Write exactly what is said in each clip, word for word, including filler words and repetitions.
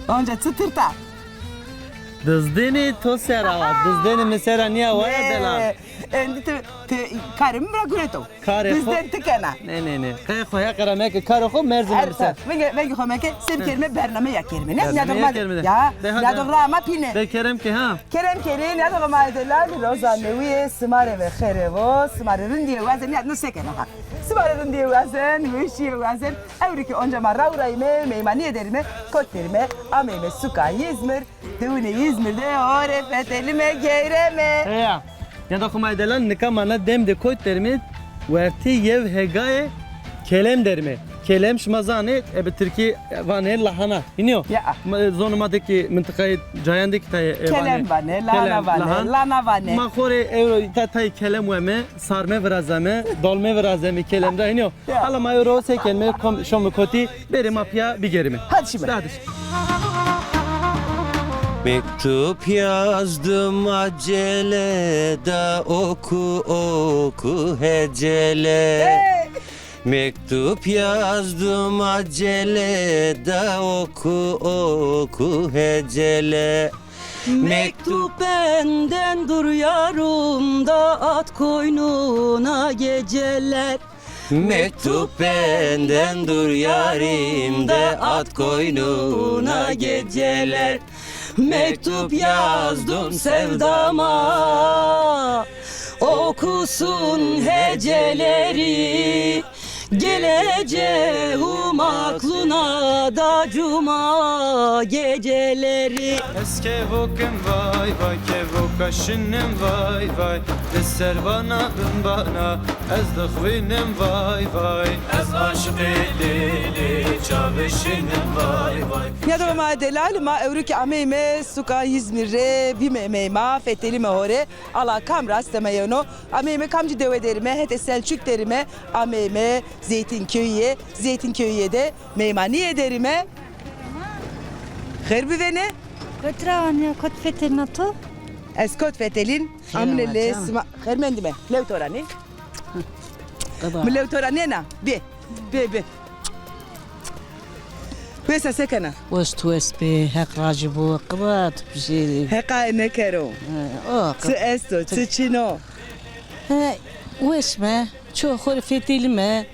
Onca çi tirta? Dizdênî to sera wa. Dizdênî mi sera nîya wa ya delal. Endî ti, ti karê mi ra gureto. Karê xo. Dizdên ti kena. Nê, nê, nê. Qey xo heqe ra meke, karê xo merzine mi ser. Vengê, vengê xo meke, se bikerîme, bername ya kerîme. Ne, ne doğru. Ya, ne doğru ama pîne. De kerem ke ha. Kerem kerî, ne doğru ma delal, roza newîye, sima rê ve xêre vo, sima rê rindîye wazen, ya no se kena ha. Sima rê rindîye wazen, weşîye wazen. Ewro kî onca ma raw rayîme, meymanîye derîme, kot derîme, ameyme suka Îzmir, dewunê Îzmir de hore fetelîme, geyreme. Heya. Nîyada xo ma delal, nika ma na dem de kot derîme, wertê yew hegayê kelem derîme. Kelem şima zanê, ebe tirkî vanê lahana. Hînî yo? Ya. Ma, zonê ma de kî, mintiqayê cayan de kî tayê, e, kelem vanê, lahana vanê, lana vanê. Ma xo rê ewro ta tayê kelem weme, sarme virazeme, dolme virazeme kelem ra, hînî yo? Ya. Hala ma ewro se kenme, kom, şome kotî, berê ma pîya bigerîme. Hadi şimdi. Hadi. Mektup yazdım acele da oku oku hecele. Hey! Mektup yazdım acele da oku oku hecele. Mektup benden dur yarım da at koynuna geceler. Mektup benden dur yarim de at koynuna geceler. Mektup yazdım sevdama, okusun heceleri. Gelecehum akluna da cuma geceleri. Ez kevokim vay vay, kevoka şinim vay vay. Di ser bana bin bana, ez dixwînim vay vay. Ez aşiqê lêlê çavê şinim vay vay. Nîyada ma delal, ma ewro kî ameyme suka Îzmîr rê, bîme meyma, fetelîme hore. Ala kam ra esteme yeno? Ameyme kamcî dewe derîme? Hetê Selçuk derîme, ameyme Zeytinköyüye. Zeytinköyüye de meymanîye derîme. Xêr bivêne. Kot ra anîya, kot fetelîna to? Ez kot fetelîn? Amune lê sima. Xêr mendîme. Lew to ra nê. Mi lew to ra nêna. Bê. Bê, bê. Wes a, se kena? Wes, tu wes bê, Heq rajî bo, qida tu bijêrî. Heqa nêkero. He, o, qi- Çi esto, çi çin o? He, wes me, ço xo rê fetelîme,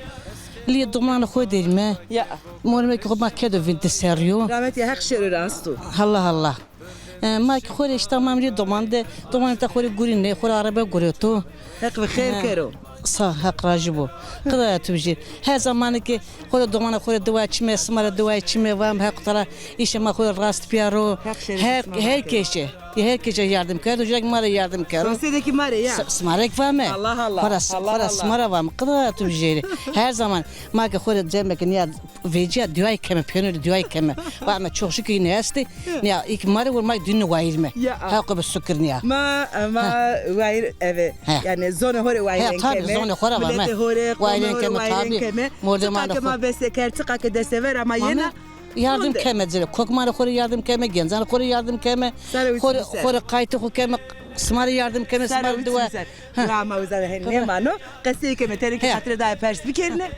lê domanê xo derîme. Ya. Morime kî xo ma kedo vîn di serrî yo. Rahmetî Heq şêro rast o. Allah Allah. E, ma kî xo rê îşte ma rê doman de, domanê ta xo rê gurînê, xo rê arebe gureto. Heq ve xêr kero. Sa, Heq rajî bo. Qida tu bijî. Her zamanî kî xo rê domanê xo rê diwayê çîme, sima rê diwayê çîme, vam Heq Teala îşê ma xo rê rast biyaro. Her, her keşe. Her keşe yardim kerdo, jek ma rê yardim kero. Sosê de kî ma rê ya. Sima rê kî vame. Allah Allah. Xora, xora sima rê vame. Qida tu bijêrî. Her zaman ma kî xo rê cemekî nîya vecîya duayî keme, pênû rê duayî keme. Vame çok şükür yine estê. Nîya, îk ma rê wur, ma dînî wayîr me. Ya. Heqo bi şukir nîya. Ma, ma wayîr eve. Yanî zonê ho rê wayîrên keme. Zonê ho ra vame. Miletê ho rê, qomê ho rê wayîrên keme. Mordemê ho rê. Çiqa ke ma veste kerd, çiqa ke destever ama yena. Yardim keme ci rê. Kokmanê xo rê yardim keme, gencanê xo rê yardim keme. Xo rê, xo rê qaytê xo keme, sima rê yardim keme, sima rê duwa. Ra ma uza de hen nêmano. Qesey keme, tenê kî xatirê daye pers bikerîne.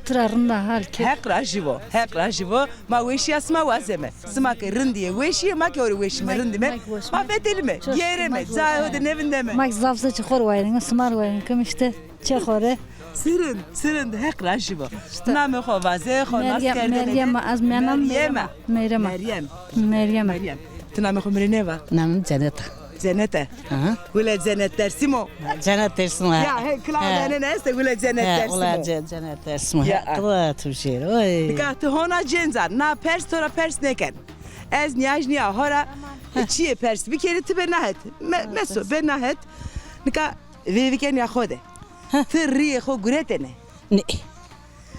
Tira rind a, hal ke. Heq rajî bo, Heq rajî bo. Ma weşîya sima wazeme. Sima ke rindîye, weşîye, ma ke ho rê weşîme, rindîme. Ma fetelîme, gêreme, cayê ho de nevindeme. Ma ke zaf zî çê xo rê wayîrên, sima rê wayîrên keme îşte. Çê xo rê. Çi rind, çi rind, Heq rajî bo. Namê xo vaze, xo nas kerdene de. Meryem, ez mîyan a, Meryem a. Meryem. Meryem. Meryem. Meryem. Ti namê xo mi rê nêva? Namê mi Cenet a. Cenet e. Aha. Gule Cenet Dersim o. Cenet Dersim o. Ya, he, kila nene este Gule Cenet Dersim o. He, Gule Ce-, Cenet Dersim o. Ya. He, qila tu şêr. Oy. Nika ti hona cênca, na pers to ra pers nêken. Ez nîyaj nîya ho ra çîyê pers bikerî, ti be na het. Me-, meso, be na het. Nika veyvike nîya xo de. Ti rîyê xo guretêne? Nê.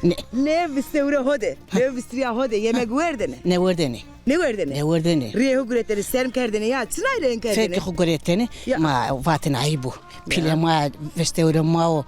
Nê. Lê vistewrê ho de, lê vistrîya ho de yemek werdêne? Nêwerdêne. Nêwerdêne? Nêwerdêne. Rîyê ho guretêne, serm kerdêne ya, çinay rê kerdêne? Fekê xo guretêne, ma vatêne ayîb o. Pîlê ma, vistewrê ma o.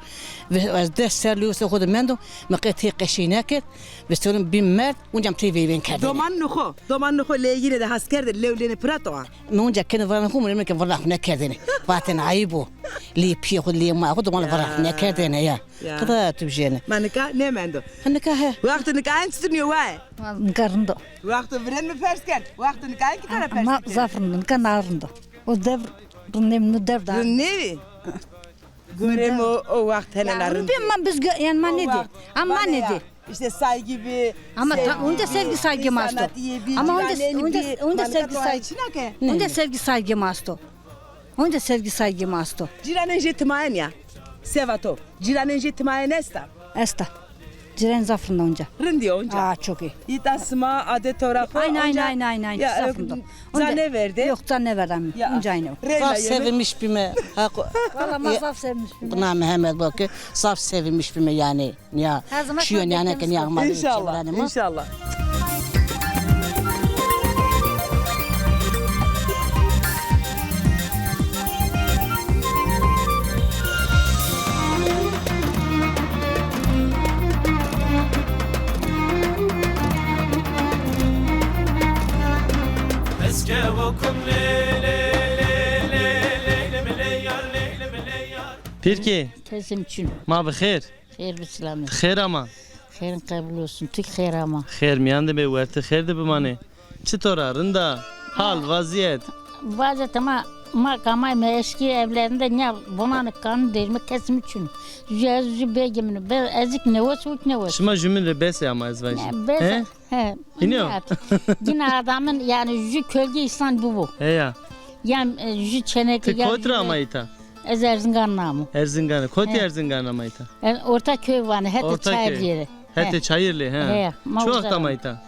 Ez des serr lê wusê xo de mendo, mi qe tey qeşey nêkerd, vistewrê mi bî merd, unca mi tey veyvên kerdêne. Domanê xo, domanê xo lê yîne de has kerdêne, lew lêne pira to a? Mi unca kenê virnê xo, mi rê ke virna xo nêkerdêne. Vatêne ayîb o. Lê pîyê xo, lê ma xo, domanê virnê xo nêkerdêne ya. Ya. Qida tu bijêne. Ma nika nêmendo. Ha, nika he. Wexto nika en çitur nîyo waye? Nika rind o. Wexto virên mi Pers ken. Wexto nika ki to ra pers ken. Ama zaf rind o, nika na rind o. O devr rind nêbi, no devr da. Rind nêbi. Gorem o, o wext hene na rind. Bê ma biz gö-, yani ma nêdî. Ama ma nêdî. İşte saygı bi, ama sevgi bi, onca sevgi saygı ma asto. Ama onca, onca, onca sevgi saygı, onca sevgi saygı ma asto. Onca sevgi saygı ma asto. Cîranên jê timayen ya. Seva to. Cîranên jê timayen esta? Esta. Cîran zaf rind onca. Rind ya onca. Aa, çok iyi. Îta sima adet ora xo. Aynen, aynen, aynen, aynen. Zaf rind o. Ca nêverde? Yok, ca nêverda mi. Onca aynı o. Zaf sevinmiş bime. Valla ma zaf sevinmiş bime. Na Mehmet Bakı, zaf sevinmiş bime yani. Ya, çiyon yani ki ya ma. İnşallah, inşallah. Pîrkê. Kesê mi çin. Ma bi xêr. Xêr bi silamet. Xêr ama. Xêrin qebul olsun. Tu xêr ama. Xêr mîyan de bê, wertê xêr de bimanê. Çitor a, rind a? Hal, vazîyet? Vazîyet ama ma kamayme eşkî evlerinde ne bunanı kanı derime kesimi çün. Jü ez jü begimini. Be, ezik ne olsun, ne olsun. Şima jümün re bese ama ez vajî. Bese. He? He. Hînî yo? Yine adamın yani jü kölge insan bu bu. He ya. Yan, e, jü çeneke. Ti ya kot ra ama îta? Ez Erzingan namo. Erzingan. Kotî Erzingan ama îta? E, Ortaköy vanê, hetê Çayırlı yeri. Hetê Çayırlı, he. He, ma uza. Çi wext ama îta?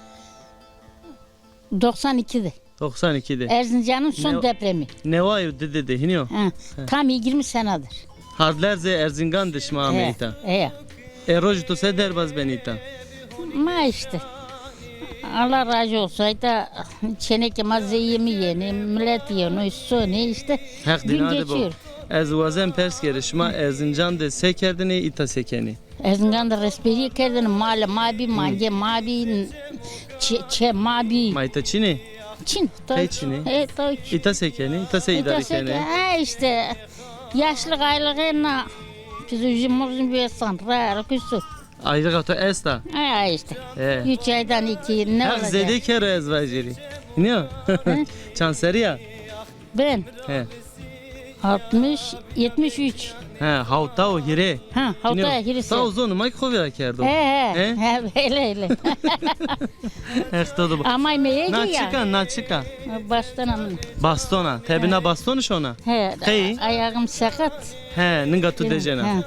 Doksan iki de. Doksan iki de. Erzincan'ın son depremi. Newa yo, dide de, hînî yo? He. Tam yirmi senedir. Hardlerzê Erzingan de şima amê îta? He. E, rojê to se derbaz benê îta? Ma işte. Allah razı olsun. Îta çeneke ma zey yemî yenê, millet yeno, sonê işte. Heq dîna de bo. Gün geçiyor. Ez wazen pers kerî, şima Erzincan de se kerdinê, îta se kenê? Erzingan de resperîye kerdinê, malê ma bî, mangê ma bî, çe, çe ma bî. Ma îta çin ê? Çin. Qey çin ê? E, taw çin. Îta se kenê? Îta se îdarî kenê? Ha işte. Yaşlı aylığı na. Pizujî murjî bî esan. Ra, ra, kusu. Aylığa to esta? Ha işte. He. Üç aydan iki ne olacak? Heq zêde kero ez vajîrî. Nîyo? Çand serrî ya? Ben? He. Altmış, yetmiş üç. He, hawta û hîrê. Ha, hawta hîrê. Taw zonê ma ki xo vîra kerdo. He, he. He, öyle, öyle. Heq to do bo. Amay meyege ya. Na çik a, na çik a? Bastona min. Bastona. Tebi na bastonî şona? He. Qey? Ayağım sakat. He, ninga tu dejena. He.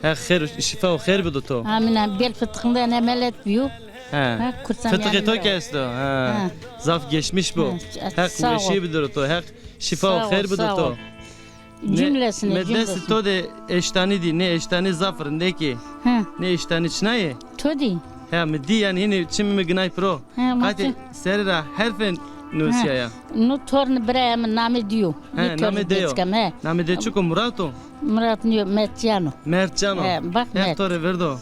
Heq xêr, şîfa û xêr bido to. Amîn, amîn. Bel fıtığından emeliyat biyo. He. Fıtığı to ki esto. He. Zaf geçmiş bo. Heq weşîye bidiro to. Heq şîfa û xêr bido to. Cümlesine, cümlesine. Destê to de eştanî dî, nê eştanî zaf rindek ê. Nê eştanî çinay ê? To dî? He, mi dî yanî, hînî çimê mi ginay piro. Qatê serî ra herfê nusîyaya. No tornê birayê mi namê dî yo. He, namê dê yo. Namê dê çik o, Murat o? Murat nîyo, Mertcan o. Mertcan o. He, bak Mert. Heq to rê virdo.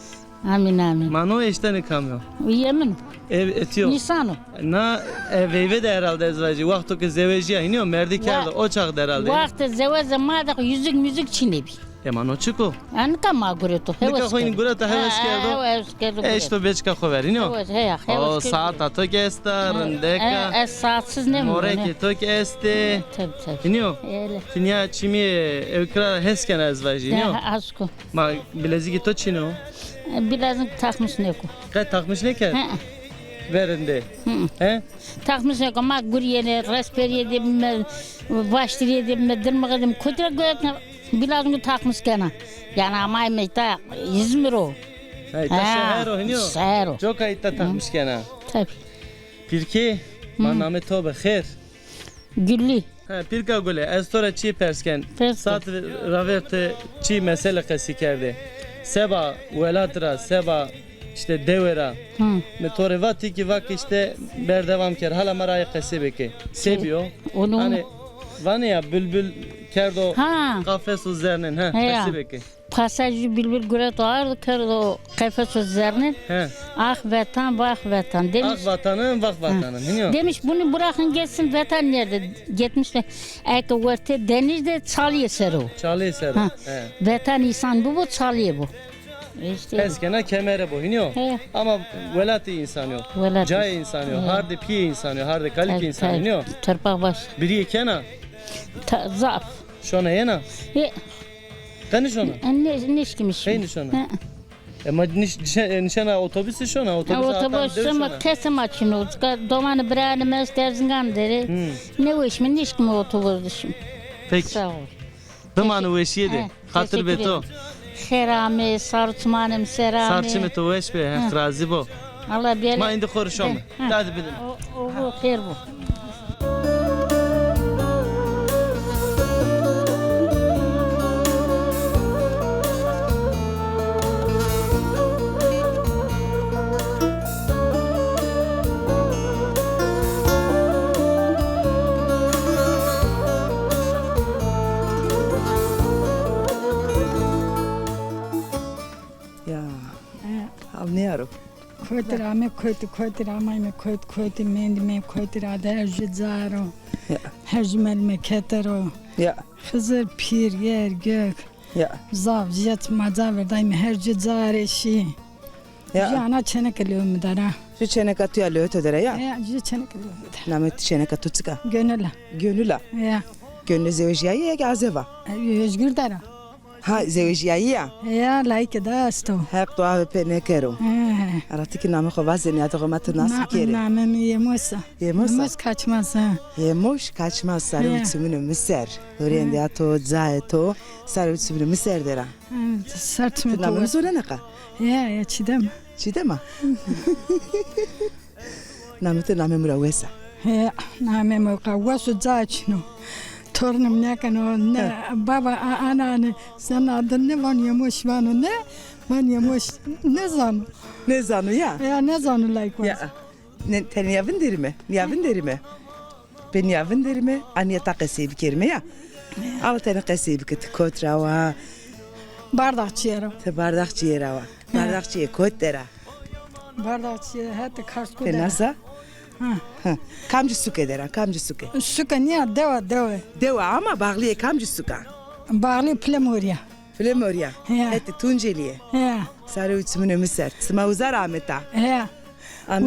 Amîn, amîn. Ma no eştenê kam yo? Yemin. Ev etiyo. Nîsan o. Na, e, veyve de herhalde ez vajî. Wexto ke zewejîya, hînî yo, merdî kerdo. O çax de herhalde. Wextê zewezê ma de yüzük müzük çinê bî. E, ma no çik o? Nika ma gureto, hewes kerdo. Nika xo hînî gureto, hewes kerdo. Hewes kerdo. Eşto beçika xo ver, hînî yo? Hewes, heya, hewes kerdo. O saata to ki esta, rindek a. E, ez saatsiz nêmîno. Morekê to ki estê. Tabii, tabii. Hînî yo? Öyle. Tinya çimî ewkira hes kena ez vajî, hînî yo? He, asko. Ma bilezîkê to çin o? E, bilezik takmış nêko. Qe takmiş nêkerd? He. Verinde. He? Takmış nêko. Ma gurî yenê, resperîye de bîme, vaştirîye de bîme, dirmixî de bîme. Kotî ra goyek bilezîngo takmiş kena. Yanî amayme îta İzmir o. Ha, îta şeher o, hînî yo? Şeher o. Coka îta takmiş kena. Tabii. Pîrkê, ma namê to bi xêr. Güllü. Ha, Pîrka Gule, ez to ra çîyê pers ken. Pers ken. Saet ravêr ti çî mesele qesî kerdê. Seba welat ra, seba îşte dewe ra. Hı. Mi to rê va, ti kî va ke îşte berdewam ker. Hala ma ra aye qesê bike. Se bîyo? Hanî vanê ya, bulbul kerdo qafes û zerrnên. Ha, qesê bike. Pasajî bilbil gureto ardo kerdo qefeso zerrnên. He. Ah vetan, vah vetan. Demiş, ah vatanım, vah vatanım. Hînî yo? Demiş, bunu bırakın geçsin, vatan nerede? Gitmişler. Eke wertê denizde çalîyê ser o. Çalîyê ser o. Ha. He. Vetan insan bu, bu çalîyê bu. Îşte. Hes kena kemere bo, hînî yo? He. Ama welatê însanî yo. Welat. Cayê însanî yo. He. Hardê pîyê însanî yo. Hardê kalikê însanî, hînî yo? Torpaq baş. Birîye kena? Ta-, zaf. Şona yena? He. Qe nişona? E, nê-, nêşkîmiş. Qey nişona? He. E, ma niş-, nişe-, e, nişena otobusî şona, otobus. Ha, otobus şona, kese ma çin o. Domanê birayê mi est Erzingan der ê. Hmm. Nêweşîme, nêşkîme otobus de şîme. Peki. Sağ ol. Bimano weşîye de. He, xatir be to. Xêr amê, sar û çimanê mi ser amê. Sar çimê to weş be, Heq razî bo. Allah bêrê. Ma îndî xo rê şome. He. Dadî bidin. O, o, o xêr bo. Ya. He. Hal nêaro. Kotî ra amê kotî, kotî ra amayme kot, kotî mendîme, kotî ra de her jû ca ro. Ya. Her jû memlekete ro. Ya. Xizir, pîr, yer, gök. Ya. Zaf, jet ma ca verdayme, her jû ca rê şî. Ya. Jû ana çêneke lewê mi der a. Jû çêneka to ya lewê to der a ya? Ya, jû çêneke lewê mi der a. Namê çêneka to çik a? Gönül a. Gönül a. Ya. Gönül zewejîyayî ya ki azev a? E, Özgür der a. Ha, zewejîyayî ya? Ya, layîke de esto. Heq dua ve pê nêkero. He. Ara ti kî namê xo vazenî, adı xo ma ti nas bikerê. Namê mi Yemos a. Yemos a? Yemos Kaçmaz, ha. Yemos Kaçmaz, sarê û çimunê mi ser. Hurêndîya to, cayê to, sarê û çimunê mi ser der a. He, ser çimê to. Ti namê mi zonena qa? Ya, ya, Çiğdem. Çiğdem a? Namê to namê mi ra wes a. He, namê mi qa wes o, ca çin o. Tornê mi nêkeno, ne, baba, a, ana, ne, sen adın ne? Van Yemoş vano, ne? Van Yemoş, nêzano. Nêzano ya? Ya, nêzano layik wes. Ya. Ne, tenê nîya vinderîme, nîya vinderîme. Pê nîya vinderîme, a nîya ta qesey bikerîme ya. Ama tenê qesey bike, ti kot ra wa? Bardakçîye ra. Ti Bardakçîye ra wa. He. Bardakçîye kot der a? Bardakçîye hetê Karsko der a. Pê nas a? Ha. Ha. Kamcî suke der a, kamcî suke? Suke nîya, dew a, dew a. Dew a ama bağlîyê kamcî suke a? Bağlîyê Pilemorî ya. Pilemorî ya. He. Hetê Tuncelî yê. He. Sarê û çimunê mi ser. Sima uza ra ame ta? He.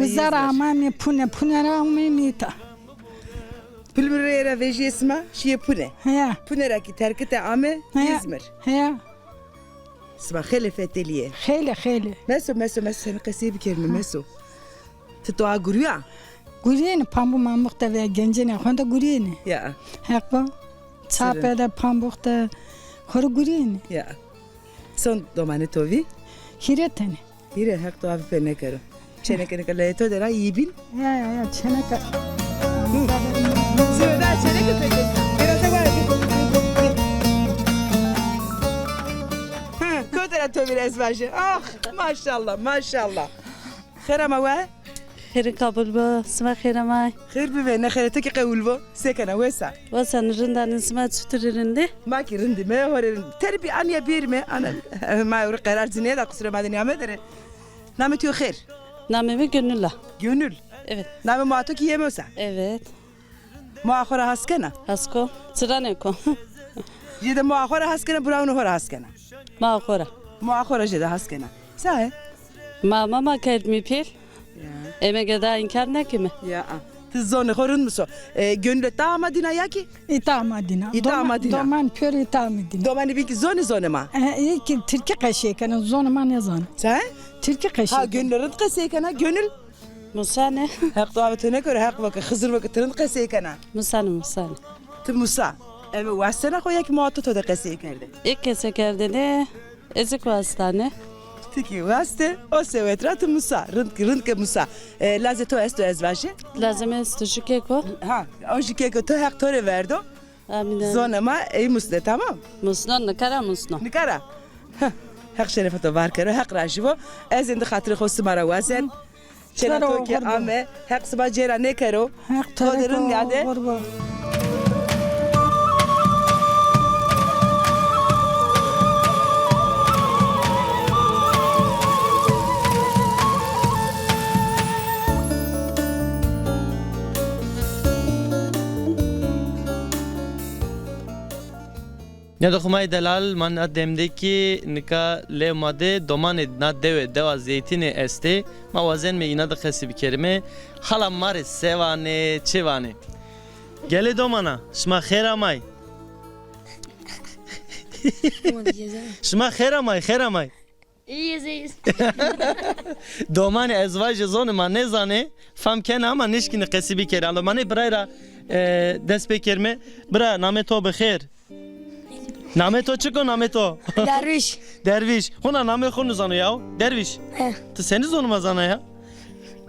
Uza ra amame Pune, Pune ra amame ta. Pilemorîye ra vejîye sima şîye Pune. He. Pune ra kî terkite ame Îzmir. He. Sima xeylê fetelî yê. Xeylê, xeylê. Meso, meso, meso, seni qesey bikerîme, meso. Ti to a gurîya? Gurîyenî, pambuk mambuk de ve gencênê xo de gurîyenî. Ya. Heq bo. Çape de, pambuk de xo rê gurîyenî. Ya. Son domanê to vî? Hîrê tenê. Hîrê, Heq dua vi pê nêkero. Çêneke nika leyê to der a, yî bîn? Ya, ya, ya, çêneke. Hı. Zî da çêneke pê. Biraz da var. Hı, kotî ra to vîr ez vajî. Ah, maşallah, maşallah. Xêr ama we? Xêr kabul bo, sima xêr amay. Xêr bibe, ne xêrê to kî qewul bo. Se kena, wes a? Wes a, rind a, sima çitur rind î? Ma kî rind îme, ho rê rind. Tenê bî anîya bêrîme, ana, ma ewro qerar ci nêda, qusurê ma de nîyamederê. Namê to yo xêr? Namê mi Gönül a. Gönül? Evet. Namê moa to kî Yemos a? Evet. Moa xo ra has kena? Has ko. Çiranêko. Jêde moa xo ra has kena, birawunê xo ra has kena? Moa xo ra. Moa xo ra jêde has kena. Sae? Ma, ma, ma kerd mi pêl. Ya. Eme ke daha înkar nêkeme. Ya. Ti zonê xo rind muso. E, Gönül îta ama dîna ya kî? Îta ama dîna. Îta ama dîna. Doman, doman pêro îta ama dîna. Domanê bîn kî zonê zonê ma? E, ê kî tirkî qesey kena, zonê ma nêzano. Sae? Tirkî qesey kena. Ha, Gönül rind qesey kena, Gönül? Musa ne? Heq dua ve to nêkero, Heq bo ke, Xizir bo ke ti rind qesey kena. Musa ne, Musa ne. Ti Musa. Eve wastena xo ya kî moa to to de qesey kerde? Ê qesey kerdene, ez kî wastane. Ti kî waste, o sewet ra ti Musa. Rind kî, rind ke Musa. E, lazê to esto ez vajî? Lazê mi esto, jû keko. Ha, o jû keko to, Heq to rê verdo. Amîn, amîn. Zonê ma ey musne, tamam? Musno, nika ra musno. Nika ra? Heh, Heq şerefê to var kero, Heq rajî bo. Ez êndî xatirê xo sima ra wazen. Çêna to kî ame, Heq sima cêra nêkero. Heq to rê rind nîyade. Nîyada xo ma yê delal, ma na dem de kî nika lê ma de domanê na dewe, dewa Zeytînê estê. Ma wazenme îna de qesî bikerîme. Hala ma rê se vanê, çi vanê? Gelê domana, şima xêr amay. Şima xêr amay, xêr amay. İyiyiz, iyiyiz. Domanê ez vajî zonê ma nêzanê, fam kena ama nêşkînê qesî bikerê. Alo, ma nê birayî ra, e, dest pê kerîme. Bira, namê to bi xêr? Namê to çik o, namê to? Dervîş. Dervîş. Hona namê xo nizano ya. Dervîş. He. Ti senî zonê ma zana ya?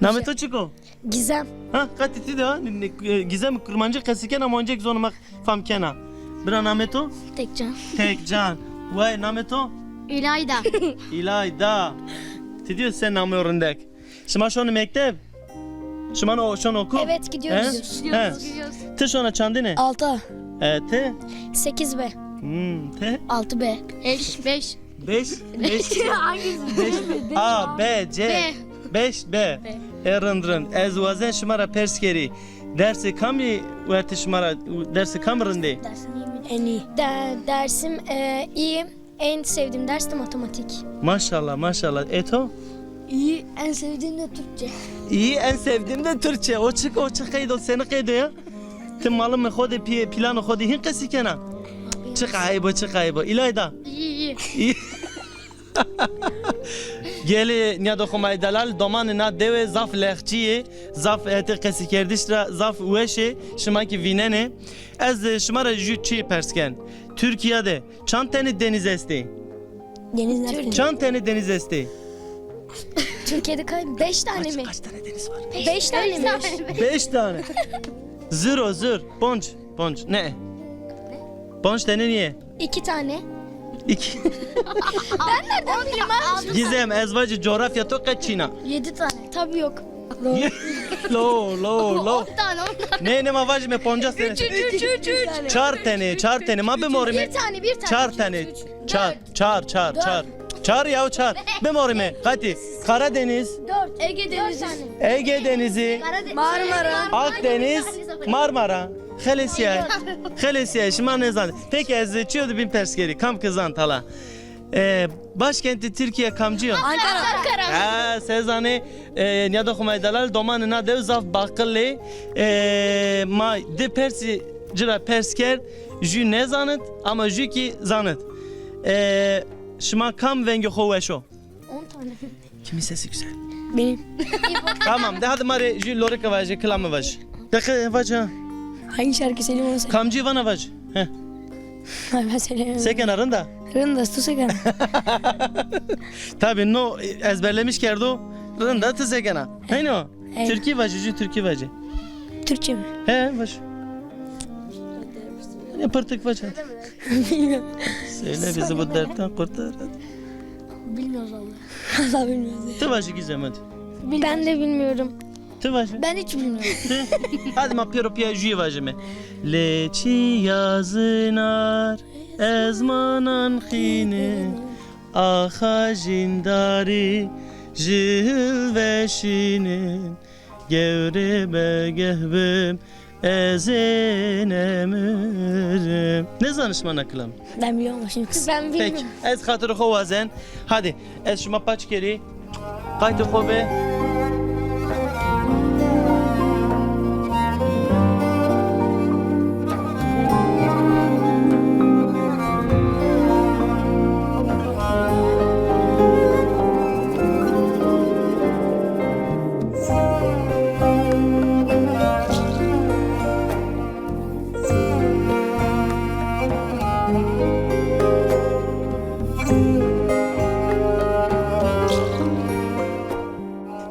Namê to çik o? Gizem. Ha, qatî ti de ha? Ne, ne, e, Gizem kurmancî qesî kena ama oncek zonê ma fam kena. Bira, namê to? Tekcan. Tekcan. Way, namê to? İlayda. İlayda. Ti dîyo se namê rindek. Şima şonê mekteb? Şima no şon okul? Evet, gidiyoruz. He? Gidiyoruz, he, gidiyoruz. Ti şona çandine? Altı. E, ti? Sekiz B. Hmm, ti? Altı B. Beş, beş. Beş, beş. Hangisi? Beş. A, B, C. B. Beş, B. B. E, rind, rind. Ez wazen şima ra pers kerî. Dersê kamî wertê şima ra, dersê kamî rindê? Dersim iyi mi? En iyi. De-, dersim, e, iyi. En sevdiğim ders de matematik. Maşallah, maşallah. E to? İyi, en sevdiğim de Türkçe. İyi, en sevdiğim de Türkçe. O çik, o çik qeydo, seni qeydo ya? Ti malimê xo de, pî-, planê xo de hîn qesî kena? Çik ayib o, çik ayib o. İlayda? İyi, iyi. İyi. Gelê nîyada xo ma yê delal, domanê na dewe zaf lehçî yê, zaf hetê qesîkerdiş ra zaf weş ê, şima kî vînenê. Ez, e, şima ra jû çî pers ken. Tirkîya de çand tenê deniz estê? Deniz nerede? Çand tenê deniz estê? Türkiye'de kaç? Beş tane mi? Kaç tane deniz var? Beş tane mi? Beş tane. Ziro, zir. Ponc. Ponc. Ne? Ponc tane niye? İki tane. İki. Ben nereden bileyim abi? Gizem, ez vacî coğrafya to qet çîna. Yedi tane. Tabii yok. Lo, lo, lo. On tane, on tane. Ne, ne, ma vacîme poncas tane. Üç, üç, üç, üç, üç. Çar tane, çar tane. Ma bimorîme. Bir tane, bir tane. Çar tane. Üç, üç. Çar, çar, çar, çar. Çar ya, çar. Bimorîme. Qatî. Karadeniz. Dört. Ege Denizi. Ege Denizi. Karadeniz. Marmara. Akdeniz. Marmara. Xelesîyay. Xelesîyay. Şima nêzanê. Peki, ez çîyo de bîn pers kerî. Kam ki zan tala. E, başkentê Tirkîya kamcî yo? Ankara. Ankara. Ha, se zanê, e, nîyada xo ma yê delal, domanê na dew zaf baqil ê. E, ma di persî ci ra pers kerd, jû nêzanit, ama jû kî zanit. E, şima kam vengê xo weş o? On tane. Kimin sesi güzel? Benim. Tamam, de hadi ma rê jû lorike vaje, kilame vaje. De qe vaje ha. Hangi şarkı söyleyeyim onu söyle. Kamcî vana vaje. He. Ay, ben söyleyemem. Se kena, rind a? Rind a, tu se kena? Tabii, no ezberlemiş kerdo. Rind a, ti se kena? Heyno? Evet. Tirkî vaje, jû tirkî vaje. Türkçe mi? He, vaje. Ya pırtık vaje. Bilmiyorum. Söyle bizi bu dertten kurtar hadi. Bilmiyoruz vallahi. Vallahi bilmiyoruz. Ti vaje Gizem hadi. Ben de bilmiyorum. Ti vaje. Ben hiç bilmiyorum. Ti? Hadi ma pêro pîya jûyê vajime. Lê çi yazin ar ez manan xîne, axa jîndarî jil veşîne, gewre begeh bim, ez ê nêmirim. Nêzanê şima na kilam? Ben biliyorum şimdi. Ben bilmiyorum. Peki, ez xatirê xo wazen. Hadi, ez şima paç kerî. Qaytê xo be.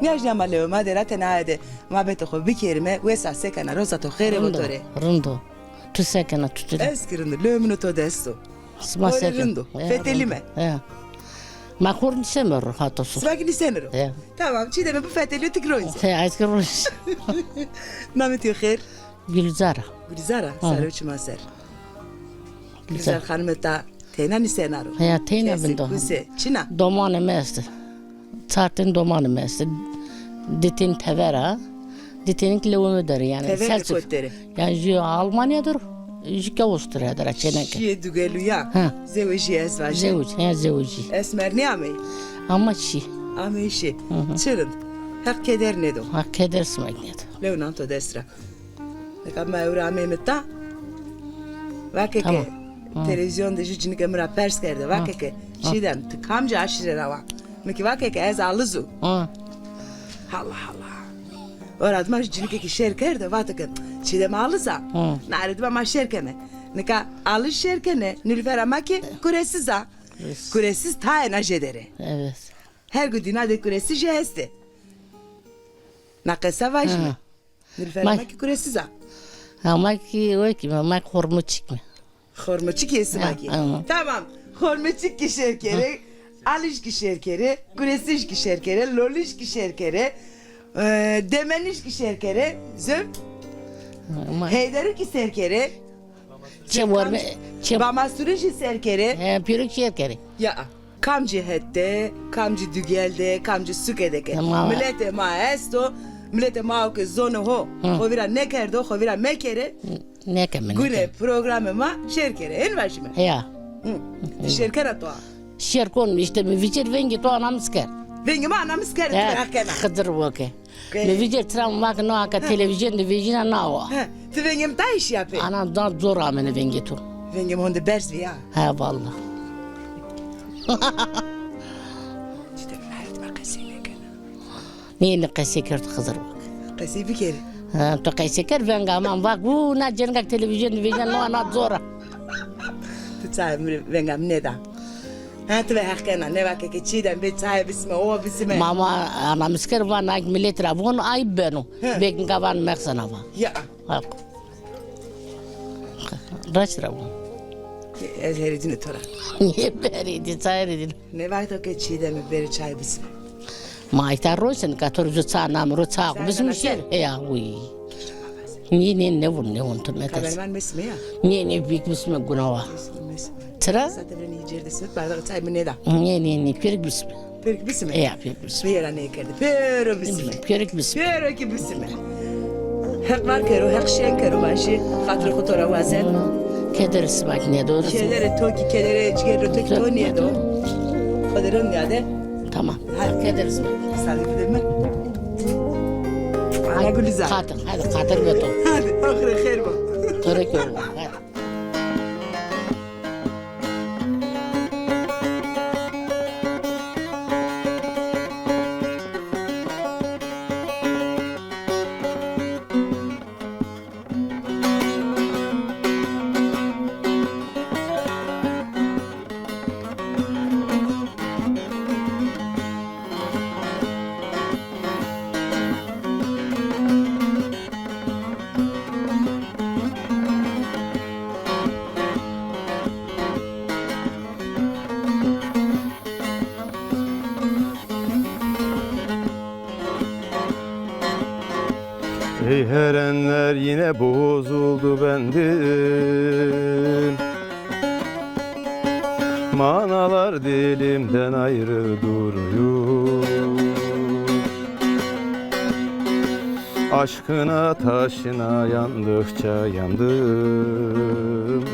Nîya jî ama lewê ma de ra tena aye de mabetê xo bikerîme, wes a, se kena, roza to xêr ê bo to rê. Rind o, rind o. Tu se kena, tu tu rê? Ez kî rind o, lewê min û to dest o. Sima se kena? Xo rê rind o. Fetelîme. He. Ma xo rê nîseme ro, hato so. Sima kî nîsenê ro? He. Tamam, çî de mi bifetelîyo, ti kî ronî se. He, ez kî ronî se. Namê to yo xêr? Gülzar a. Gülzar a, sare û çima ser. Gülzar. Gülzar xanime ta teyna nîsena ro? Heya, teyna vindo. Kuse, çin a? Domanê mi estê. Çar tên domanê mi estê. Di tên tever a. Di tên kî lewê mi der ê, yanî. Tever de kot der ê? Yanî jû Almanya der o. Jû ke osture dera çêneke. Şîyê dugeluyan. Ha. Zewejî ez vajî. Zewij, he, zewejî. Esmer nêameyî? Ama şî. Ameyî şî. Hı hı. Çi rind. Heq keder nêdo. Heq keder sima kî nêdo. Lew nan to dest ra. Nika ma ewro ameyme ta. Vake ke, tamam, hı, televîzyon de jû cinîke mi ra pers kerde. Vake ke, hı, Çîdem, ti kamcî aşîre ra wa? Mi kî vake ke ez Aliz o. Hı. Allah Allah. Ora dima jû cinîke kî şêr kerde, vato ke Çîdem Aliz a. Hı. Nare dima ma şêr keme. Nika Aliz şêr kenê, Nilüfer ama kî Kuresiz a. Kuresiz. Kuresiz tayê na jêde rê. Evet. Her gudîna de Kuresiz jî estê. Na qesa vajîme. Ha. Nilüfer ama kî Kuresiz a. Ama kî o kî, ama kî Xormoçik mi? Xormoçik yê sima kî. Ha, tamam. Tamam. Xormoçik kî şêr kerê, ha, Alij kî şêr kerê, Kuresij kî şêr kerê, Lolij kî şêr kerê, e, Demeniş kî şêr kerê, zöv. Ama Heyderî kî şêr kerê. Çe warme, çe Bamasturi jî şêr kerê. He, pêro kî şêr kerê. Ya. Kamcî het de, kamcî dugel de, kamcî suke de ke. Tamam. Miletê ma esto, miletê ma o ke zonê ho, hı, xo vîra nêkerdo, xo vîra mekerê. Nêkeme, nêkeme. Gune programê ma şêr kerê. Hên vajîme? Ya. Hı. Ti şêr kena to a? Şêr kon, îşte mi vîcêr vengê to ana mi ser kerd. Vengê ma ana mi ser kerd, he, ti ra kena. Xidir wo ke. Ke- Mi vîcêr tira mi vake no aka, he, televîzyon de vejîna na wa. He, ti vengê mi tayê şîya pê? Ana da zor amene vengê to. Vengê mi honde berz bîya. He, valla. Çi de mi herdî ma qesey nêkena. Nê, nê qesey kerd Xizir vake. Qesey bikerî. Ha, to qesey kerd, venga ma vak, u, na cenga televîzyon vejîna, no, na zor a. Ti çayê mi, venga mi nêda. Ha, ti ve heq kena, nêvake ke Çîdem bê çayê bisime, o bisime. Ma, ma ana mi ser kerd, van ay milet ra von ayb beno. He. Bek nika van mexsena va. Ya. Ha. Raşt ra von. Ez herêdîne to ra. Nê berêdî, ça herêdîne? Nêvake to ke Çîdemî bêrê çay bisime. Ma îta roşen ka to rê ca nam ro ça bisme şêr. Heya, uy. Nê, nê, nêvon, nêvon, tu metes. Kameraman mesme ya. Nê, nê, bik bisme gunawa. Mesme, mesme. Tira? Zaten beni cerde smet bardağı çay mı ne da? Nê, nê, nê, pêrik bisme. Pêrik bisme? Ya, pêrik bisme. Pêra nêkerde. Pêro bisme. Pêrik bisme. Pêro kî bisme. Heq var kero, Heq şên kero, vajî. Xatirê xo to ra wazen. Keder sima kî nêdo. Kederê to kî, kederê cîgerê to kî to nêdo. Xo de rind nîyade. Tamam. Hadi. Keder sima. Sağlık dileme. Ana Gülizar. Xatir, hadi xatir be to. Hadi, axire xêr bo. To rê kero. Hadi. Ey Erenler yine bozuldu bendim. Manalar dilimden ayrı duruyor. Aşkına taşına yandıkça yandım.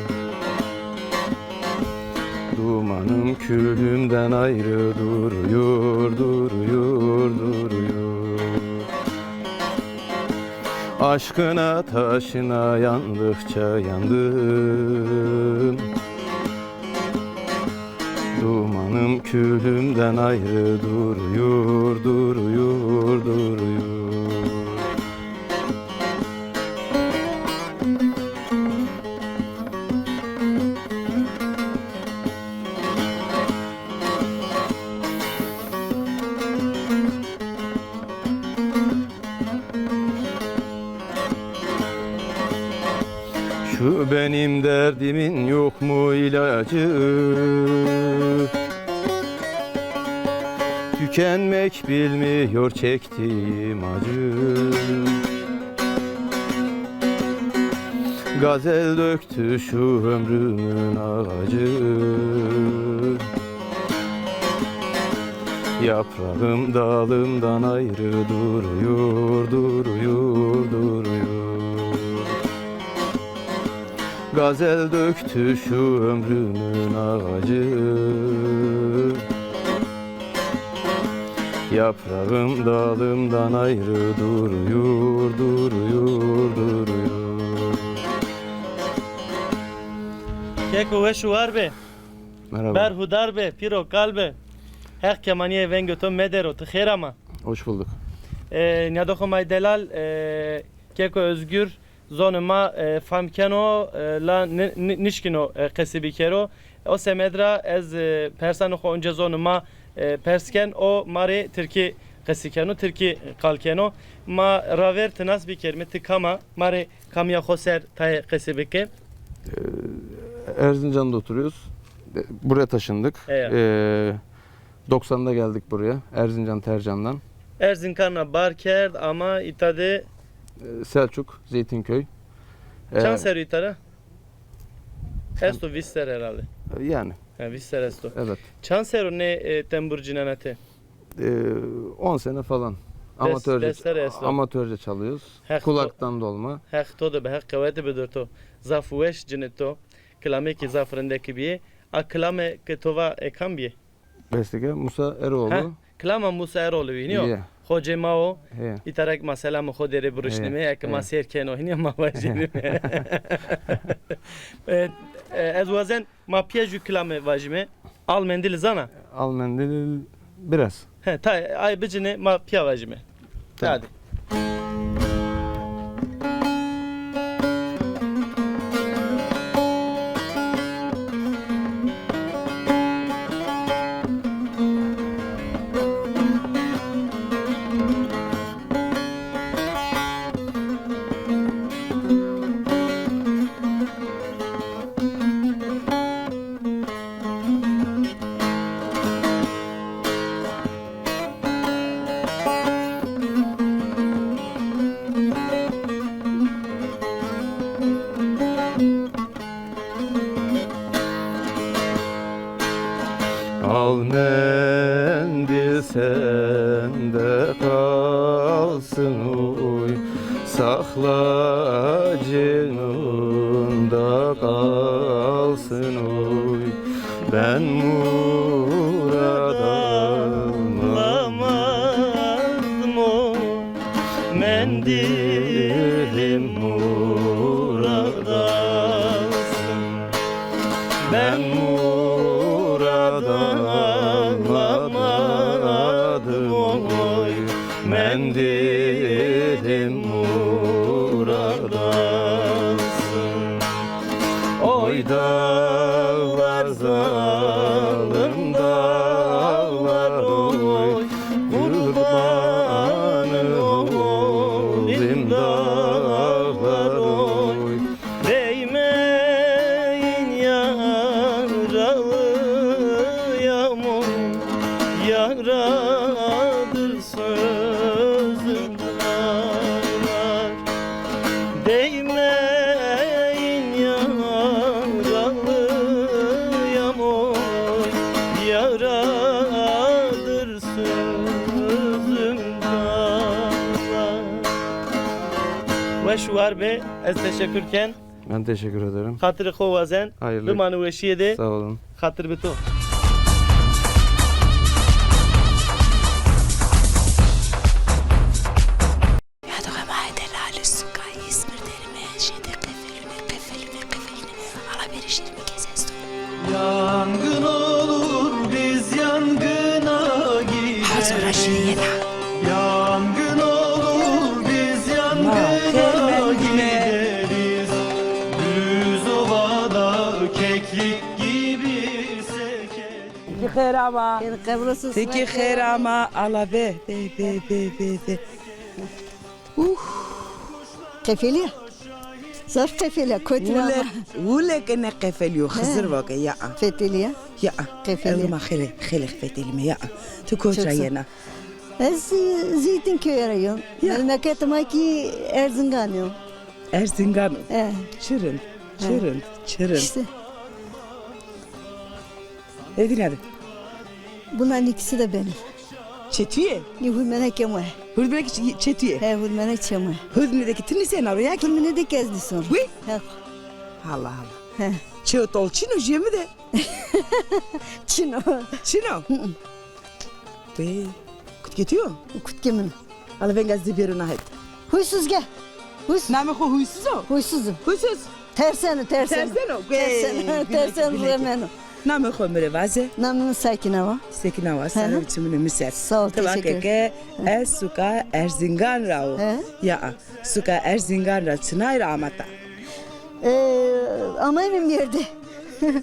Dumanım külümden ayrı duruyor, duruyor, duruyor. Aşkına taşına yandıkça yandım. Dumanım külümden ayrı duruyor, duruyor, duruyor. Şu benim derdimin yok mu ilacı? Tükenmek bilmiyor çektiğim acı. Gazel döktü şu ömrümün ağacı. Yaprağım dalımdan ayrı duruyor, duruyor, duruyor. Gazel döktü şu ömrümün ağacı. Yaprağım dalımdan ayrı duruyor, duruyor, duruyor. Keko weş û war be. Merhaba. Berhudar be, pîro kal be. Heq kemanîyê vengê to medero, ti xêr ama. Hoş bulduk. E, nîyadoxê ma yê delal, e, Keko Özgür, zonê ma, e, fam keno, e, la ni-, ni-, nişkîno, e, qesî bikero. O semed ra ez, e, persanê xo onca zonê ma, e, pers ken, o ma rê tirkî qesî keno, tirkî qal keno. Ma ravêr ti nas bikerîme, ti kam a, ma rê kamîya xo ser tayê qesî bike. Ee, Erzincan'da oturuyoruz. Buraya taşındık. Evet. Ee, doksanda geldik buraya. Erzincan Tercan'dan. Erzincan ra bar kerd ama îta de. Ee, Selçuk, Zeytinköy. Ee, Çand serrî îta ra? Esto vîst serr herhalde. Yani. Ha, vîst serr esto. Evet. Çand serr o nê, e, tembur cinena ti? Ee, on sene falan. Des-, amatörce, des serr esto. Amatörce çalıyoruz. Heq to-, kulaktan dolma. Heq to de be, Heq qewete bido to. Zaf weş cinê to. Kilamê kî zaf rindekî bîyê. A kilame ke to va e kam bîyê? Bestekar Musa Eroğlu. Ha, kilama Musa Eroğlu bî, nîyo? Xocê ma o. Îta ra kî ma selamê xo derê birişnîme, eke ma sêr keno hînî ma vajînîme. E, e, ez wazen ma pîya jû kilame vajîme. Al mendil zana? Al mendil biraz. He, tay, ay bicine ma pîya vajîme. Tamam. Hadi. Al mendil sende kalsın oy, sakla cênunda kalsın oy. Ben murad alamadım oy, mendilim murad alsın. Ben murad alamadım oy, mendilim murad alsın. Oy dağlar, zalim dağlar oy, kurbanı olayım dağlar oy. Değmeyin yaralı yağmur, yaradır sözüm dağlar. Değmeyin yaralı yağmur, yaradır sözüm dağlar. Weş û war be, ez teşekkür ken. Ben teşekkür ederim. Xatirê xo wazen. Hayırlı. Bimanê weşîye de. Sağ olun. Xatir bi to. Ya doxê ma yê delal, suka İzmir derime, jêde qefelune, qefelune, qefelune. Ala verî şîrî mi kes esto. Yangın olur, biz yangına gideriz. Hazır şîrî yena. Yangın olur, biz yangına gideriz. Düz ovada keklik gibi sekeriz. Ti xêr ama. Ti kî xêr ama. Ala be, be, be, be, be, be. Uh. Qefelîya. Zaf qefelîya, kotî ama. Wule, wule ke ne qefelîyo, Xizir va ke ya. Fetelîya. Ya. Qefelîya. Elma xêlê, xêlê fetelîme ya. Tu kotî ra yena? Ez, e, Zeytinköy ra yo. Ya. Memleketê ma kî Erzingan o. Erzingan o. He. Çi rind, çi rind, çi rind. İşte. Êdî nêbi. Bunların ikisi de benim. Çê tu yê? Nê, hurdmenekê ma. Hurdmenekê çê-, çê tu yê? He, hurdmenekê çê ma. Hurdmene de kî ti nîsena ro ya kî? Hurdmene de kî ez nîsona. Wî? He. Allah Allah. He. Çê û tol çin o jê mi de? Çin o. Çin o? Hı hı. Bê, kutkê tu yo? Kutkê min. Ala venga ez de bêro na het. Huysuz ge. Huys- Namê xo Huysuz o? Huysuz o. Huysuz. Terseno, terseno. Terseno? Terseno, terseno, remeno. Namê xo mi rê vaze. Namê mi Sekîne wa. Sekîne wa, sare û çimunê mi ser. Sağ ol, teşekkür ederim. Ti vake ke ez suka Erzingan ra wo. He. Ya, suka Erzingan ra çinay ra amata? Ee, amayme mêrde.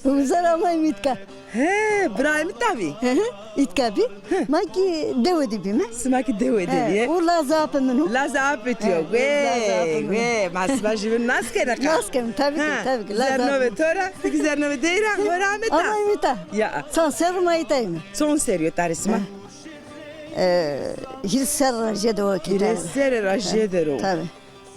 Uza ra amayme îtka. He, birayê mi ta bî? Hı hı. Îtka bî. Hı. Ma kî dewe de bîme. Sima kî dewe de bîye. He, o lazê apê min o. Lazê apê tu yo. He, wê, lazê apê min o. Wê, ma sima jûbîn nas kena ka. Nas ken, tabii ki, tabii ki. Lazê apê min. Zernovê to ra, ti kî zernovê dey ra, ho ra amê ta. Amayme ta. Ya. Çand serr o ma îta yîme. Çond serrî yo tarê sima? He. Ee, hîrê serr ra jêde o kî. Hîrê serr ra jêde ro. Tabii.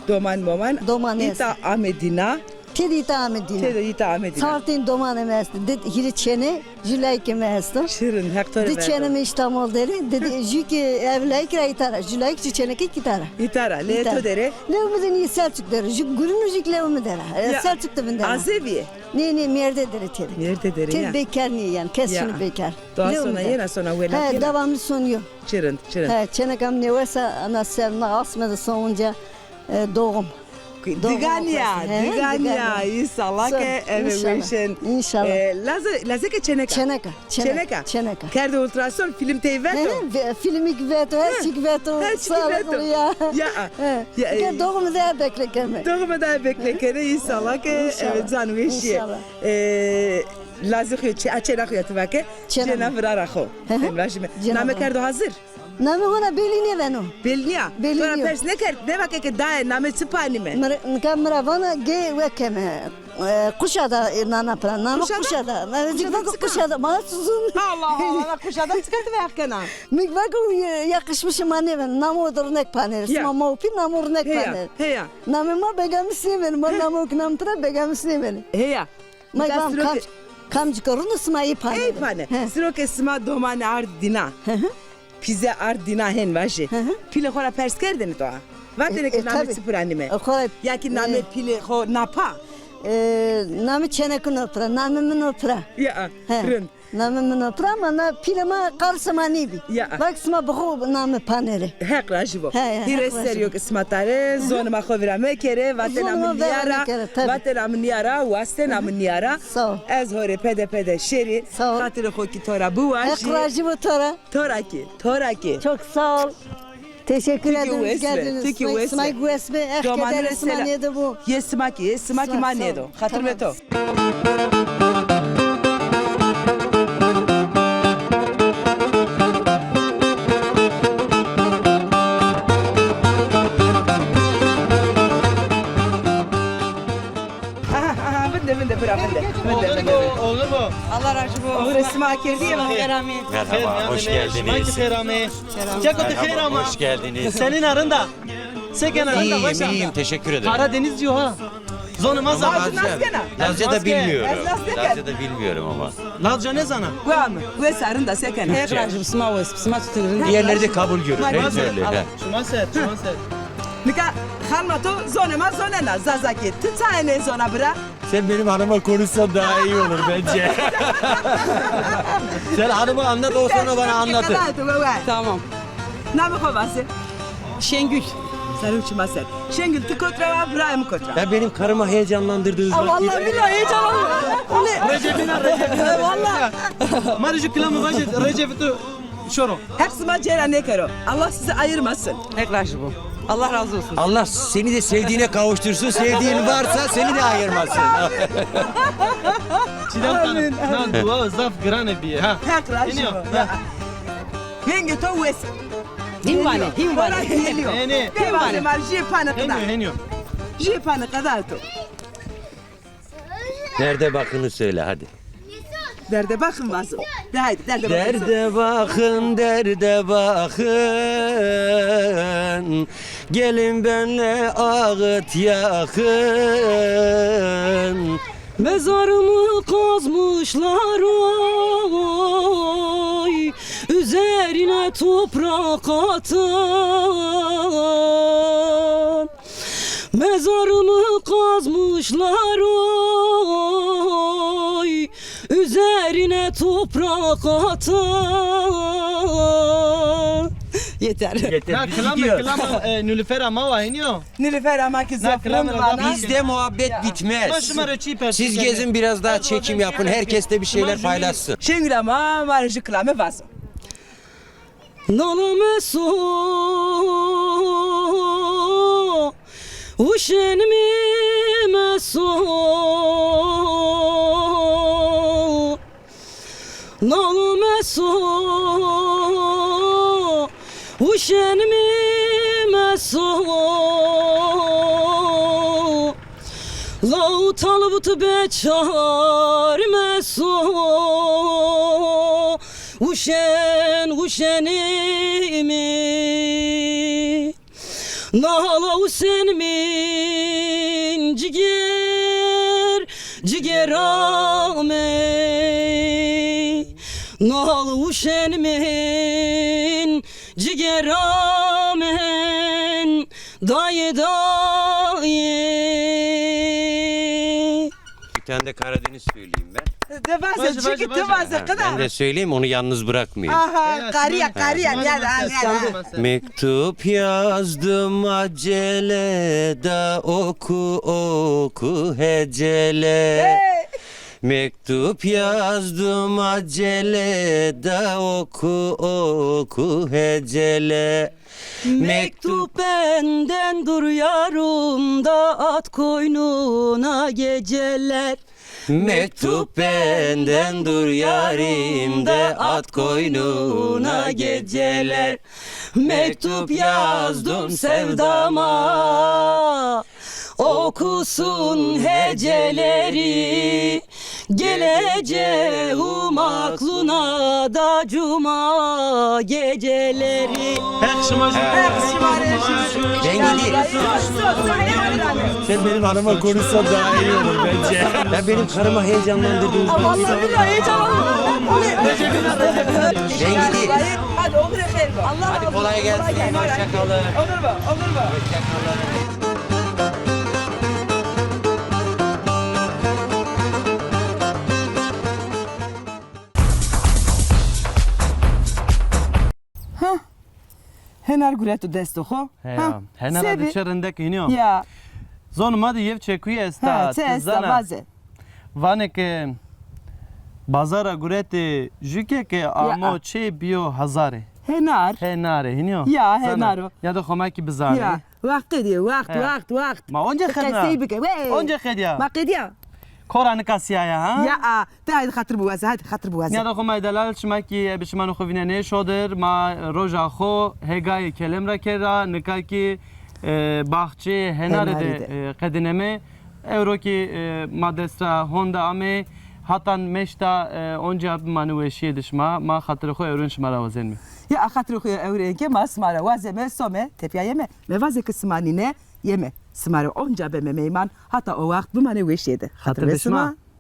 Doman moman. Doman est. Îta ame dîna. Têde îta ame dîna. Têde îta ame dîna. Çar tên domanê mi estê. Di hîrê çênê, jû layikê mi esto. Çi rind, Heq to rê verdo. Di çênê mi Îstanbul der ê. Di, di, jû kî ev layik ra îta ra. Jû layik, jû çênekê kî îta ra. Îta ra. Lewê to der ê? Lewê mi de nîyê, Selçuk der ê. Jû gurîno, jû kî lewê mi der a. E, Selçuk de vindena. Azevî yê? Nê, nê, mêrde der ê têde. Mêrde der ê ya. Têde bêkar nîyê yanî. Kes çin o bêkar. Doğa sona yena, sona welatî yena? He, devamlı sonuyor. Çi rind, çi rind. He, çêneka mi nêwes a, ana ser na asme de sonunca, e, doğum. Diganîya, diganîya, înşallah ke eve weşên. Înşallah. E, lazê, lazê ke çêneka? Çêneka, çêneka, çêneka. Kerde ultrason, fîlm tey veto? He, filmî kî veto, her çî kî veto. Her çî kî veto. Ya. Ya, e, doğumu da bekle keme. Doğumu da bekle keme, înşallah ke eve can weşîye. Înşallah. E, lazê xo yo, çê-, a, çêna xo ya ti vake? Çêna vira ra xo. Hem vajîme. Name kerdo hazir? Namê hona belî nêbeno. Belî nîya? Belî nîyo. To ra pers nêkerd, nêvake ke daye, namê çi panîme? Nika mi ra vana gê wekeme. E, Kuşada, e, nana pira. Nana Kuşada? Kuşada. Nana Kuşada. Kuşada. Ma suzun. Allah Allah, Kuşada çika ti veq kena? Mi vake yakışmışê ma nêbeno. Namo de rinek panêrê. Sima ma û pî namo rinek panêrê. Heya, heya. Namê ma Begamis nêbeno. Ma namo ki nam pira Begamis nêbeno. Heya. Ma vam kam-, kamcî ke rind o sima ey pane. Ey pane. He. Siro ke sima domanî ard dîna. Hı hı. Pîze ard dîna hên vajê. Hı hı. Pîlê xo ra pers kerdêne to a? Vatêne ke namê çi pira nîme? E, xo ra. Ya kî namê pîlê xo na pa? E, namê çênekî no pira, namê mi no pira. Ya, rind. Namê mi no pira ama na pîlê ma qarê sima nêbî. Ya. Vake sima bi xo namê panêrê. Heq rajî bo. He, he, hîrê serrî yo ke sima tare, zonê ma xo vîra mekerê, vatena mi nîya ra, vatena mi nîya ra, wastena mi nîya ra. Sağ ol. Ez ho rê pede pede şêrî, xatirê xo kî to ra biwajî. Heq rajî bo to ra. To ra kî, to ra kî. Çok sağ ol. Teşekkür ederim. Ti kî wes be, ti kî wes be. Sima kî wes be. Heq kederê sima nêdo bo. Yê sima kî, yê sima kî ma nêdo. Xatirê to. Aha, aha, vinde, vinde, bira, vinde. Vinde, vinde, vinde. Olur mu? Allah razı olsun. Olur, sima kerdî ya. Merhaba, hoş geldiniz. Merhaba, hoş geldiniz. Çeko ti xeyr ama. Hoş geldiniz. Senîn a, rind a? Se kena, rind a, weş a? İyiyim, iyiyim, teşekkür ederim. Karadeniz diyor ha. Zonê ma zaf. Lazca, Lazca da bilmiyorum. Lazca da bilmiyorum ama. Lazca nêzana? Guam, wes a, rind a, se kena? Heq rajî bo, sima wes, sima çitur, rind. Diğerleri de kabul görür. Her türlü. Şima ser, şima ser. Nika xanima to zonê ma zonena, Zazakî. Ti çaye nêzona bira? Sen benim hanıma konuşsan daha iyi olur bence. Sen hanıma anlat, o sonra bana anlatır. Tamam. Namê xo vaze. Şengül. Ser û çima ser. Şengül, ti kot ra wa, birayê mi kot ra? Ya benim karıma heyecanlandırdınız. Vallahi billahi heyecanlandım. Recep, Recep. Vallahi. Ma Recep kilamı vaje, Recep tu. Şoro. Heq sima cêra nêkero. Allah sizi ayırmasın. Heq razı bo. Allah razı olsun. Allah seni de sevdiğine kavuştursun. Sevdiğin varsa seni de ayırmasın. Çiğdem Hanım, na dua zaf girane biye ha. Heq razı bo. Vengê to wes. Hîn vanê, hîn vanê. Hîn vanê. Hîn vanê. Jê pane qeda. Heniyo, heniyo. Jê pane qeda to. Derde bakını söyle hadi. Derde bakın vazo. De haydi, derde bakın. Derde bakın, derde bakın. Gelin benle ağıt yakın. Mezarımı kazmışlar oy, üzerine toprak atın. Mezarımı kazmışlar o Toprak atan. Yeter. Yeter. Na, kilame, kilame, e, Nilüfer ama wa hînî yo. Nilüfer ama ki zaf rind vana. Bizde muhabbet bitmez. Siz gezin, biraz daha çekim yapın. Herkes de bir şeyler paylaşsın. Şengül ama ma rê jü kilame vazo. Nalame so, uşenimî meso. Nalame so, uşenimî meso. Law talbut beçar meso. Uşen, uşenimî. Nala uşenimîn ciger, cigerame. Nala uşenimîn cigerame. Dayê, dayê. Bir tane de Karadeniz söyleyeyim ben. De vaze, çünkü tu vaze, ha, ben de söyleyeyim, onu yalnız bırakmayayım. Aha, qariya, qariya, ya da, ya da. Mektup yazdım acele da oku, oku hecele. Mektup yazdım acele da oku, oku hecele. Mektup benden dur yarım da at koynuna geceler. Mektup benden dur yarim de at koynuna geceler. Mektup yazdım sevdama, okusun heceleri. Geleceğim aklına da cuma geceleri. Heq şima jî. Heq şima rê jî. Cengî dî. Sen benim hanıma konuşsan daha iyi olur bence. Ya benim karıma heyecanlandırdınız. Aa, vallahi billahi heyecanlandım. Cengî dî. Hadi, oxirê xeyr be. Allah razı olsun. Hadi kolay gelsin. Hoşça kalın. Oxir be, oxir be. Hoşça kalın. Ha. Henar gureto desto xo. He ya. Henar de çi rindek hînî yo. Ya. Zonê ma de yew çekuye esta. Ha, çi esta, vaze. Vanê ke bazara guretê jü ke ke amo çê biyo hazarê. Henar. Henarê, hînî yo. Ya, henar o. Ya da xo ma kî bizanê. Ya. Wext qedîye, wext, wext, wext. Ma onca qedîya. Qesey bike. Onca qedîya. Ma qedîya. Kora nika sîya ya, ha? Ya, a, de haydi xatir biwaze, haydi xatir biwaze. Nîyada xo ma delal, şima kî, e, bi şima xo vînenê şodir, ma roja xo hêgayê kelem ra kera, nika kî, e, baxçê henarê de, e, qedîneme. Ewro kî, e, ma dest ra honde ame, hatan meşta, e, onca bimanê weşîye de şima, ma xatirê xo ewrên şima ra wazenme. Ya, a xatirê xo ewrên ke ma şima ra wazeme, some, tepîya yeme. Mevaze ke sima nîne, yeme. Sima rê onca beme meyman, hata o waxt bimanê weşîye de. Xatir be sima.